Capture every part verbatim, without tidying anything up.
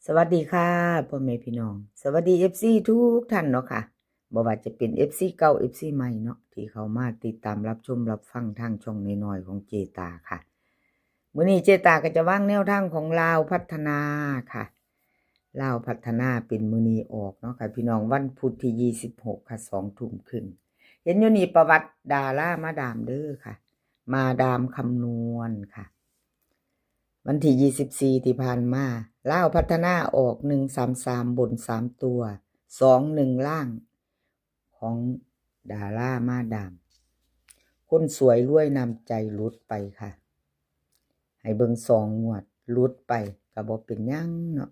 สวัสดีค่ะ พ่อแม่พี่น้อง สวัสดี เอฟซี ทุกท่านเนาะค่ะ บ่ว่าจะเป็น เอฟซี เก่า เอฟซี ใหม่เนาะ ที่เข้ามาติดตามรับชมรับฟังทางช่องน้อยๆของเจตาค่ะ มื้อนี้เจตาก็จะวางแนวทางของลาวพัฒนาค่ะ ลาวพัฒนาเป็นมื้อนี้ออกเนาะค่ะ พี่น้อง วันพุธที่ ยี่สิบหก ค่ะ สองทุ่มครึ่ง เห็นอยู่นี่ประวัติดารามาดามเด้อค่ะ มาดามคำนวณค่ะ วันที่ ยี่สิบสี่ ที่ผ่านมา ลาวพัฒนาออก หนึ่งสามสาม บน สาม ตัว สองหนึ่ง ล่าง ของดารามาดาม คนสวยรวยนำใจหลุดไปค่ะ ให้เบิ่งสองงวด หลุดไปก็บ่เป็นหยังเนาะ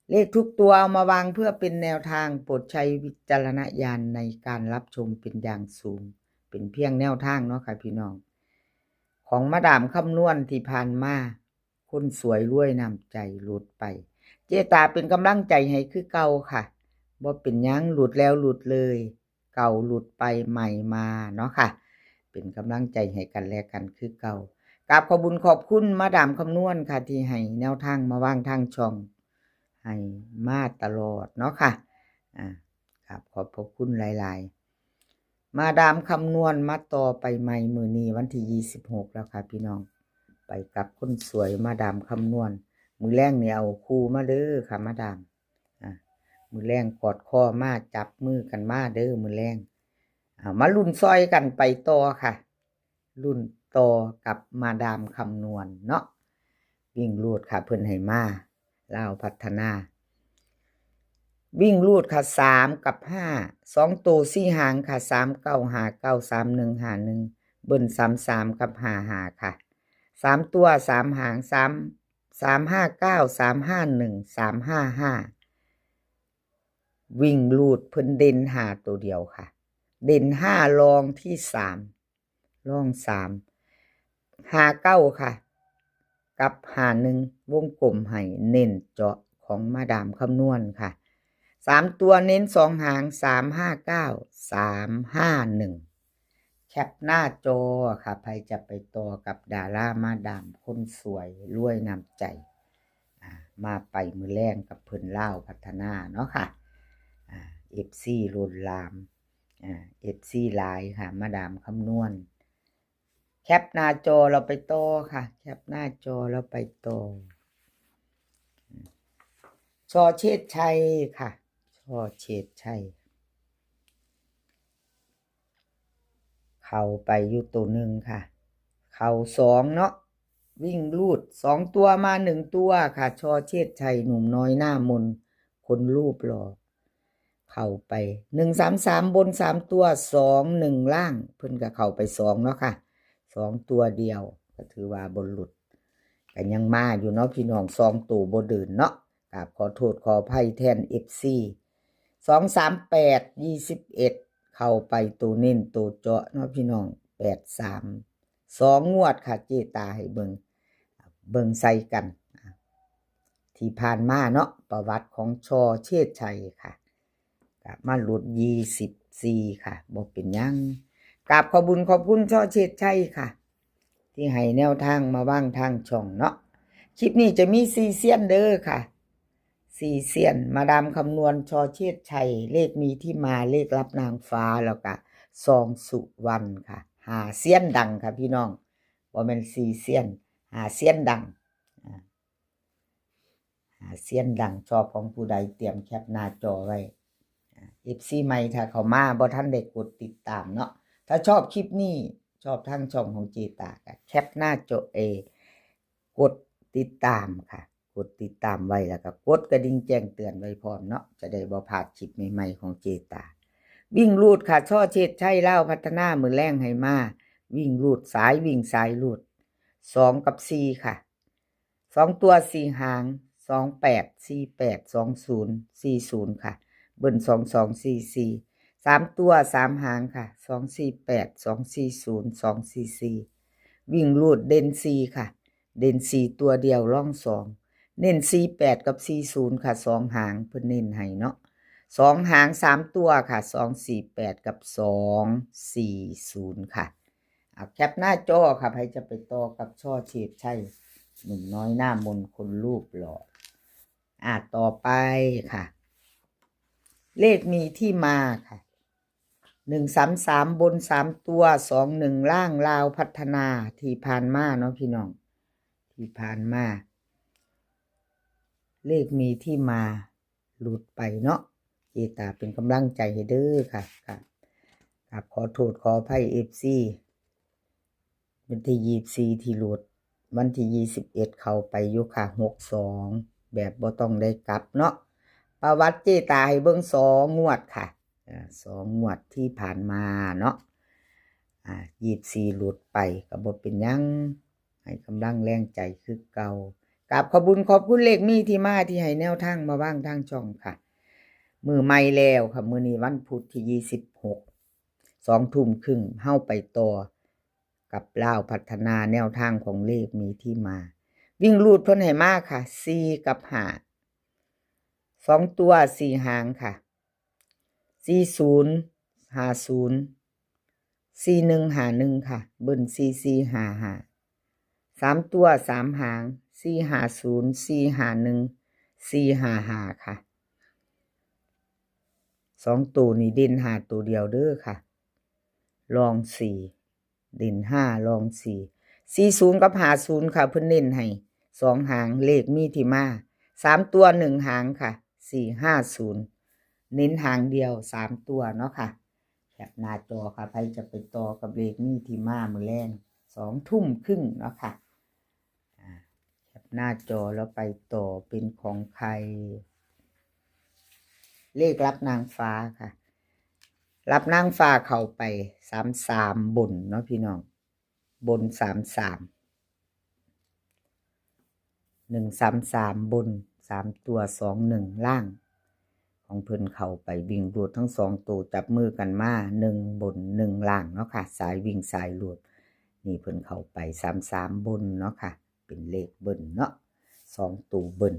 เลขทุกตัวเอามาวางเพื่อเป็นแนวทาง โปรดใช้วิจารณญาณในการรับชมเป็นอย่างสูง เป็นเพียงแนวทางเนาะค่ะพี่น้อง ของมาดามคำนวณที่ผ่านมา คนสวยรวยนำใจหลุดไป เจตาเป็นกำลังใจให้คือเก่าค่ะ บ่เป็นหยัง หลุดแล้วหลุดเลย เก่าหลุดไปใหม่มาเนาะค่ะ เป็นกำลังใจให้กันและกันคือเก่า กราบขอบบุญขอบคุณมาดามคำนวณค่ะ ที่ให้แนวทางมาวางทางช่อง ให้มาตลอดเนาะค่ะ อ่า กราบขอบพระคุณหลายๆ มาดามคำนวณมาต่อไปใหม่มื้อนี้วันที่ ยี่สิบหก แล้วค่ะพี่น้อง ไปกับคนสวยมาดามคำนวณ มื้อแลงนี่เอาคู่มาเด้อค่ะมาดาม อ่า มื้อแลงกอดคอมาจับมือกันมาเด้อมื้อแลง อ่า มาลุ้นซอยกันไปต่อค่ะ ลุ้นต่อกับมาดามคำนวณเนาะ วิ่งรูดค่ะ เพิ่นให้มา ลาวพัฒนา วิ่งรูดค่ะ สาม กับ ห้า สอง ตัว สี่ หางค่ะ สามเก้า ห้าเก้า สามหนึ่ง ห้าหนึ่ง เบิ้ล สามสาม กับ ห้าห้า ค่ะ สาม ตัว สาม หาง สาม สามห้าเก้า สามห้าหนึ่ง สามห้าห้า วิ่งรูดเพิ่นเด่น ห้า ตัวเดียวค่ะ เด่น ห้า รองที่ สาม รอง สาม ห้าเก้า ค่ะ กับ ห้าหนึ่ง วงกลมให้ เน้นเจาะของมาดามคำนวณค่ะ สาม ตัวเน้น สอง หาง สามห้าเก้า สามห้าหนึ่ง แคปหน้าจอค่ะ ไผจะไปต่อกับดารามาดามคนสวยรวยนำใจ อ่า มาไปมื้อแลงกับเพิ่นลาวพัฒนาเนาะค่ะ อ่า เอฟซี ล้นหลาม อ่า เอฟซี หลายค่ะ มาดามคำนวณ แคปหน้าจอเราไปต่อค่ะ แคปหน้าจอเราไปต่อ ชอเชษชัยค่ะ ชอเชษชัย เข้าไปอยู่ตัวหนึ่งค่ะ เข้าสองเนาะ วิ่งรูด สอง ตัวมา หนึ่ง ตัวค่ะ ชอเชษชัย หนุ่มน้อยหน้ามน คนรูปหล่อ เข้าไป หนึ่งสามสาม บน สาม ตัว สองหนึ่ง ล่าง เพิ่นก็เข้าไป สอง เนาะค่ะ สอง ตัวเดียว ก็ถือว่าบ่หลุด ก็ยังมาอยู่เนาะพี่น้อง สอง ตัวบ่เดินเนาะ กราบขอโทษขออภัยแทน เอฟซี สองสามแปด ยี่สิบเอ็ด เข้าไปตัวเน้นตัวเจาะเนาะพี่น้อง แปดสาม สอง งวดค่ะ เจตาให้เบิ่ง เบิ่งใส่กัน ที่ผ่านมาเนาะ ประวัติของชอเชษชัยค่ะ กลับมาหลุด ยี่สิบสี่ ค่ะ บ่เป็นหยัง กราบขอบบุญขอบคุณชอเชษชัยค่ะ ที่ให้แนวทางมาวางทางช่องเนาะ คลิปนี้จะมีสี่เซียนเด้อค่ะ สี่เซียน มาดามคำนวณ ชอเชษชัย เลขมีที่มา เลขลับนางฟ้า แล้วก็ ซองสุวรรณค่ะ ห้าเซียนดังค่ะพี่น้อง บ่แม่นสี่เซียน ห้าเซียนดัง อ่า ห้าเซียนดัง ชอบของผู้ใดเตรียมแคปหน้าจอไว้ อ่า เอฟซี ใหม่ถ้าเข้ามาบ่ทันได้กดติดตามเนาะ ถ้าชอบคลิปนี้ ชอบทางช่องของเจตาก็แคปหน้าจอ เอ กดติดตามค่ะ กดติดตามไว้แล้วก็กดกระดิ่งแจ้งเตือนไว้พร้อมเนาะ จะได้บ่พลาดคลิปใหม่ๆของเจตา วิ่งรูดค่ะ ชอเชษชัย ลาวพัฒนา มื้อแลงให้มา วิ่งรูด สายวิ่งสายรูด สอง กับ สี่ ค่ะ สอง ตัว สี่ หาง สองแปด สี่แปด สองศูนย์ สี่ศูนย์ ค่ะ เบิ้ล สองสอง สี่สี่ สาม ตัว สาม หางค่ะ สองสี่แปด สองสี่ศูนย์ สองสี่สี่ วิ่งรูดเด่น สี่ ค่ะ เด่น สี่ ตัวเดียว รอง สอง เน้น สี่แปด กับ สี่ศูนย์ ค่ะ สอง หาง เพิ่นเน้นให้เนาะ สอง หาง สาม ตัวค่ะ สองสี่แปด กับ สองสี่ศูนย์ ค่ะ เอาแคปหน้าจอค่ะ ไผจะไปต่อกับชอเชษชัย หนุ่มน้อยหน้ามน คนรูปหล่อ อ่า ต่อไปค่ะ เลขมีที่มาค่ะ หนึ่งสามสาม บนสามตัว สองหนึ่ง ล่าง ลาวพัฒนา ที่ผ่านมาเนาะพี่น้อง ที่ผ่านมา เลขมีที่มา หลุดไปเนาะ เจตาเป็นกำลังใจให้เด้อค่ะ ค่ะ ครับ ขอโทษขออภัย เอฟซี วันที่ยี่สิบสี่ที่หลุด วันที่ยี่สิบเอ็ดเข้าไปอยู่ค่ะ หกสอง แบบบ่ต้องได้กลับเนาะ ประวัติเจตาให้เบิ่งสองงวดค่ะ อ่า สองงวดที่ผ่านมาเนาะ อ่า ยี่สิบสี่หลุดไป ก็บ่เป็นหยัง ให้กำลังแรงใจคือเก่า กราบขอบบุญขอบคุณเลขมีที่มาที่ให้แนวทางมาว่างทางช่องค่ะ มื้อใหม่แล้วค่ะ มื้อนี้วันพุธที่ยี่สิบหก สองทุ่มครึ่ง เฮาไปต่อกับลาวพัฒนาแนวทางของเลขมีที่มา วิ่งรูดเพิ่นให้มาค่ะ สี่ กับ ห้า สองตัว สี่ หางค่ะ สี่ศูนย์ ห้าศูนย์ สี่หนึ่ง ห้าหนึ่ง ค่ะ เบิ้ล สี่สี่ ห้าห้า สามตัว สาม หาง สี่ห้าศูนย์ สี่ห้าหนึ่ง สี่ห้าห้า ค่ะ สองตัวนี่เด่นห้าตัวเดียวเด้อค่ะ รองสี่ เด่นห้า รองสี่ สี่ศูนย์ กับ ห้าศูนย์ ค่ะ เพิ่นเน้นให้สองหาง เลขมีที่มา สามตัว หนึ่ง หางค่ะ สี่ห้าศูนย์ เน้นหางเดียว สามตัวเนาะค่ะ แคปหน้าจอค่ะ ใครจะไปต่อกับเลขมีที่มามื้อแลง สองทุ่มครึ่งเนาะค่ะ อ่า แคปหน้าจอแล้วไปต่อเป็นของใคร เลขลับนางฟ้าค่ะ ลับนางฟ้าเข้าไป สามสาม บนเนาะพี่น้อง บน สามสาม หนึ่งสามสาม บน สามตัว สองหนึ่ง ล่าง ของเพิ่นเข้าไปวิ่งรูดทั้งสองตัว จับมือกันมา หนึ่ง บน หนึ่ง ล่างเนาะค่ะ สายวิ่งสายรูด นี่เพิ่นเข้าไป สามสาม บนเนาะค่ะ เป็นเลขเบิ้ลเนาะ สองตัวเบิ้ล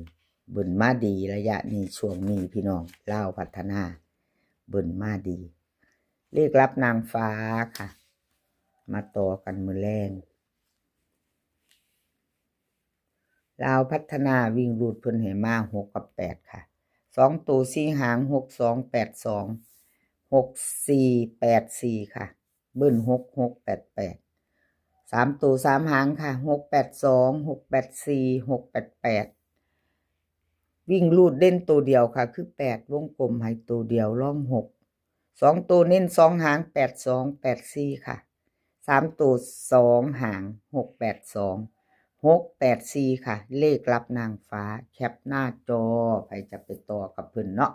เบิ้ลมาดีระยะนี้ ช่วงนี้พี่น้อง ลาวพัฒนา เบิ้ลมาดี เลขลับนางฟ้าค่ะ มาต่อกันมื้อแลง ลาวพัฒนาวิ่งรูดเพิ่นให้มา หก กับ แปด ค่ะ สองตัว สี่ หาง หกสอง แปดสอง หกสี่ แปดสี่ ค่ะ เบิ้ล หกหก แปดแปด สามตัว สาม หางค่ะ หกแปดสอง หกแปดสี่ หกแปดแปด วิ่งรูดเด่นตัวเดียวค่ะ คือ แปด วงกลมให้ตัวเดียว รอง หก สองตัวเน้นสองหาง แปดสอง แปดสี่ ค่ะ สามตัว สอง หาง หกแปดสอง หกแปดสี่ ค่ะ เลขลับนางฟ้า แคปหน้าจอ ใครจะไปต่อกับเพิ่นเนาะ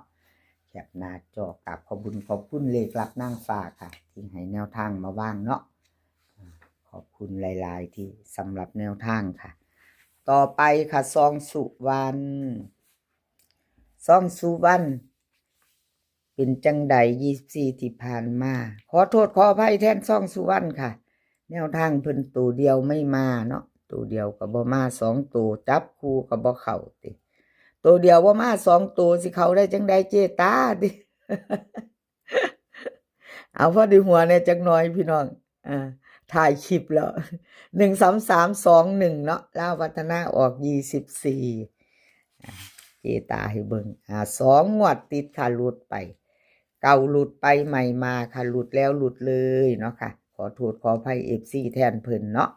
แคปหน้าจอ กราบขอบบุญขอบคุณเลขลับนางฟ้าค่ะ ที่ให้แนวทางมาว่างเนาะ ขอบคุณหลายๆ ที่สำหรับแนวทางค่ะ ต่อไปค่ะ ซองสุวรรณ ซองสุวรรณ เป็นจังใด ยี่สิบสี่ ที่ผ่านมา ขอโทษขออภัยแทนซองสุวรรณค่ะ แนวทางเพิ่นตัวเดียวไม่มาเนาะ ตัวเดียวก็บ่มา สองตัวจับคู่ก็บ่เข้าติ ตัวเดียวบ่มา สองตัวสิเข้าได้จังใดเจตาติ เอาพอดีหัวเนี่ยจักหน่อยพี่น้อง อ่า ถ่ายคลิปแล้ว หนึ่งสามสามสองหนึ่ง เนาะ ลาวพัฒนาออก ยี่สิบสี่ อ่า เจตาให้เบิ่ง อ่า สองงวดติดค่ะ หลุดไป เก่าหลุดไป ใหม่มาค่ะ หลุดแล้วหลุดเลยเนาะค่ะ ขอโทษขออภัย เอฟซี แทนเพิ่นเนาะ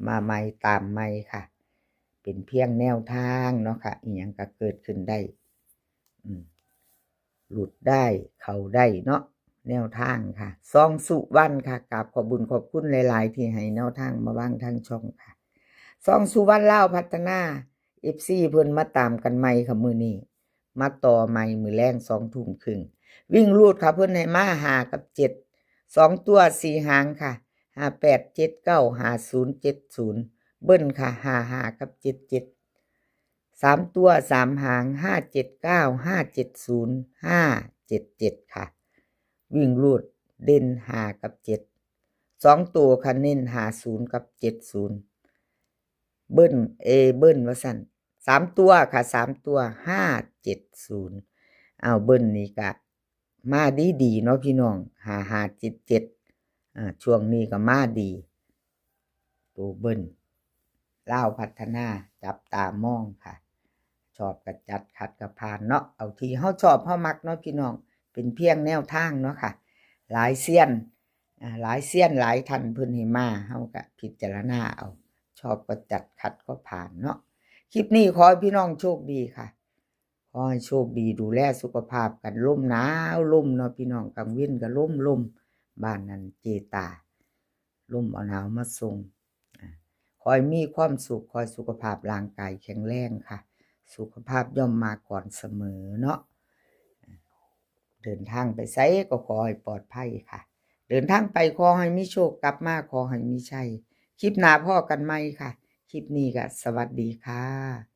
มาใหม่ตามใหม่ค่ะ เป็นเพียงแนวทางเนาะค่ะ อิหยังก็เกิดขึ้นได้ อืม หลุดได้ เข้าได้เนาะ แนวทางค่ะ ซองสุวรรณค่ะ กราบขอบบุญขอบคุณหลายๆ ที่ให้แนวทางมาว่างทางช่องค่ะ ซองสุวรรณลาวพัฒนา เอฟซี เพิ่นมาตามกันใหม่ค่ะมื้อนี้ มาต่อใหม่มื้อแลง สองทุ่มครึ่ง วิ่งรูดค่ะ เพิ่นให้มา ห้า กับ เจ็ด สองตัว สี่ หางค่ะ ห้าแปด เจ็ดเก้า ห้าศูนย์ เจ็ดศูนย์ เบิ้ลค่ะ ห้าห้า กับ เจ็ดเจ็ด สามตัว สาม หาง ห้าเจ็ดเก้า ห้าเจ็ดศูนย์ ห้าเจ็ดเจ็ด ค่ะ วิ่งรูดเด่น ห้า กับ เจ็ด สองตัวค่ะ เน้น ห้าศูนย์ กับ เจ็ดศูนย์ เบิ้ล เอ เบิ้ลว่าซั่น สามตัวค่ะ สามตัว ห้าเจ็ดศูนย์ เอาเบิ้ลนี่กะมาดีๆ เนาะพี่น้อง ห้าห้าเจ็ดเจ็ด อ่า ช่วงนี้ก็มาดี ตัวเบิ้ล ลาวพัฒนา จับตามองค่ะ ชอบก็จัด ขัดก็ผ่านเนาะ เอาที่เฮาชอบเฮามักเนาะพี่น้อง เป็นเพียงแนวทางเนาะค่ะ หลายเซียน อ่า หลายเซียนหลายท่านเพิ่นให้มา เฮาก็พิจารณาเอา ชอบก็จัด ขัดก็ผ่านเนาะ คลิปนี้ขอให้พี่น้องโชคดีค่ะ ขอให้โชคดี ดูแลสุขภาพกัน ลมหนาว ลมเนาะพี่น้อง กลางเว็นก็ลม ลม บ้านนั้นเจตา ลมเอาหนาวมาส่ง อ่า ขอให้มีความสุข ขอให้สุขภาพร่างกายแข็งแรงค่ะ สุขภาพย่อมมาก่อนเสมอเนาะ อ่า เดินทางไปไสก็ขอให้ปลอดภัยค่ะ เดินทางไปขอให้มีโชค กลับมาขอให้มีชัย คลิปหน้าพ้อกันใหม่ค่ะ คลิปนี้ก็สวัสดีค่ะ